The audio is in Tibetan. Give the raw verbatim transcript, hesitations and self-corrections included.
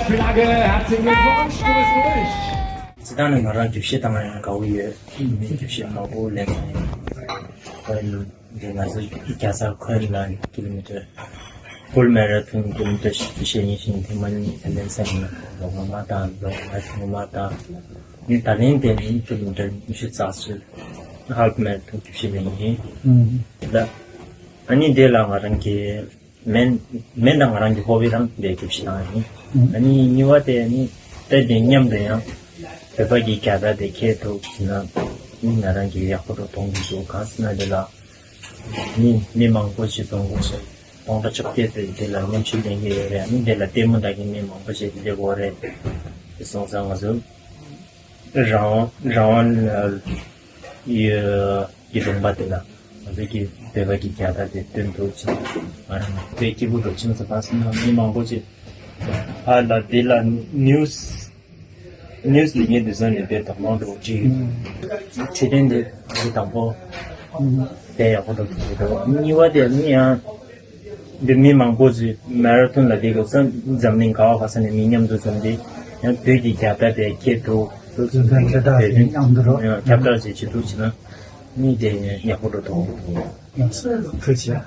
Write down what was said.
Flagge, herzlichen Glückwunsch, du bist durch! སྤྱིར་བཏང་ནས་ང་རང་རྒྱུགས་ཤིང་བཏང་ཡང་དགའ་བོ་ཡོད། མི་རྒྱུགས་ཤིང་མང་པོ་ལེན་ཡོད། འདི་ང་ཚོ་རྒྱལ་ས་ཁོན་ལ་ཀི་ལོ་མི་ཊར། ཧྥུལ་མེ་ར་ཐོན་ཀི་ལོ་མི་ཊར་བཞི་བཅུ་ཞེ་གཉིས་ཤིང་དེ་མ་ནི་ཨ་ལན་སན་ལོ་ངོ་མ་དང་ལོ་ངོ་མ་ངོ་མ་དང་། ནི་ད་ལན་དེ་ནི་ཀི་ལོ་མི་ཊར་ཉི་ཤུ་རྩ་གཅིག་ཧཱལ་ཕ་མེ་ར་ཐོན་རྒྱུགས་ཤིང་ལེན་ཡིན། ལ། ཨ་ནི་དེ་ལ་ང་རང་གི་མེན་མེན་དང་ང་རང་གི་ཧོ་བི་རང་དེ་རྒྱུགས་ཤིང་བཏང་ཡིན། ཨ་ནི་གཉིས་པ་དེ་ནི་དེ་དེ་མཉམ་དུ་ཡང་བོད་པ་གི་རྒྱལ་དར་དེ་འཁྱེར་ཐུབ་ན་ནི་ང་རང་གི་ཡག་པོ་འགྲོ་གཏོང་གི་འདུག་གང་ཟེར་ན་དེ་ལ་ནི་མི་མང་པོ་ཞིག་འཛོམས་དགོས་ཤིང་སྟོང་ཕྲག་བཅོ་བརྒྱད་ཙམ་དེ་ལ་མཉམ་ཞུགས་ལེན་གྱི་ཡོད་རེད། ཨ་ནི་དེ་ལ་ལྟད་མོ་ལྟ་མཁན་མི་མང་པོ་ཞིག་སླེབས་ཡོད་རེད། དེ་སོང་ཙང་ང་ཚོ་རང་དབང་རང་དབང་ཡི་ལུང་པ་དེ་ལ་ང་ཚོ་གི་བོད་པ་གི་རྒྱལ་དར་དེ་སྟོན་ཐུབ་ཅིང་ང་རང་དཔེ་སྐྱིད་པོ་འདུག་ཅིང་ཚོ་ག་སོང་ན་མི་མང་པོ་ཅིག་ཨ་ལ་དེ་ལ་ནིའུ་སི་ནིའུ་སི་ལེན་མཁན་དེ་ཚོ་ནས་དཔེ་དོ་སྣང་འགྲོ་ཅིག་ཁྲི་སྟེང་དེ་དེ་དང་པོ་དཔེ་ཡག་པོ་འདུག་ཅིག་འདུག་གཉིས་པ་དེ་ནི་ཡང་། འདི་མི་མང་པོ་ཞིག་མེ་ར་ཐོན་ལ་བསྡད་དགོས་ས་འཛམ་གླིང་ག་བ་ག་ས་ནས་མི་མཉམ་དུ་འཛོམས་ཏེ་ཡང་བོད་ཀྱི་རྒྱལ་དར་དེ་འཁྱེར་འགྲོ་སོ་སོ་ཁྱབ་བསྒྲགས་བྱེད་མཉམ་དུ་རོགས། ཁྱབ་བསྒྲགས་བྱེད་བྱེད་འདུག་བྱས་ན་མི་དེ་ཡག་པོ་འགྲོ་ཐུབ། ཡང་སོ་ཐུགས་རྗེ་ཆེ།